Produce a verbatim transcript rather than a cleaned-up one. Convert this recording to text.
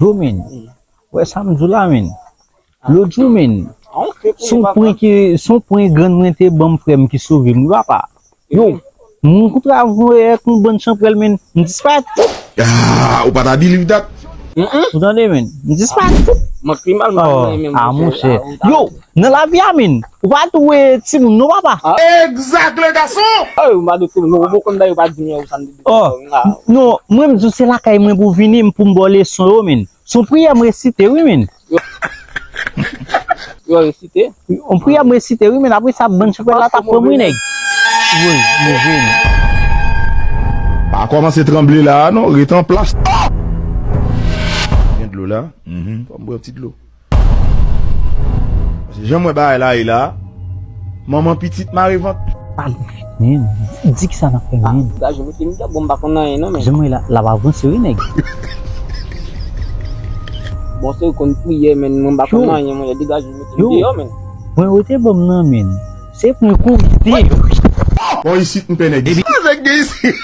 Yo, men. Wè sa m di w la, men. Lòt jou, men. Se yon pwen ki, se yon pwen grann mwen te ban m, frè m, ki sove m, wi, papa. Yo, m rankontre avè yon bann chanpwèl, men. M disparèt. Ah, ou pa ta believe that? Ou tande, men? M disparèt. Mwen pi mal, mwen menm. Ah, monchè. Yo, nan lavi a, men. Ou pa tou wè timoun, non, papa. Exact, le garçon! Oh, ou pa tou timoun, non, ou konn bagay, ou pa di mwen ou sa m di. Oh, non, mwen, m di w se lakay mwen pou vini, m pou m ba w leson yo, men. Se yon priyè m resite, wi, men. Yo resite? Yon priyè m resite, wi, men. Apre sa, bann chanpwèl la t ap pran m, wi, nèg. Wi, move, men. Pa kòmanse tranble la, non. Ret an plas. Gen dlo la. Fò m bwè yon ti dlo. Paske jan m wè bagay la ye la, manman pitit mare vant. Pale vit, men. Di kisa n ap fè, men. Degaje, mete m deyò, bon, m pa konn anyen, non, men. Jan m wè la, l ap avanse, wi, nèg. Bon, se ou konn priyè, men, mwen m pa konn anyen, mwen, degaje, mete m deyò, men. Mwen, ou te ban m nan, men. Se pou mwen kouri deyò. Bon, isit, m pè nèg. Epi nèg gen isit.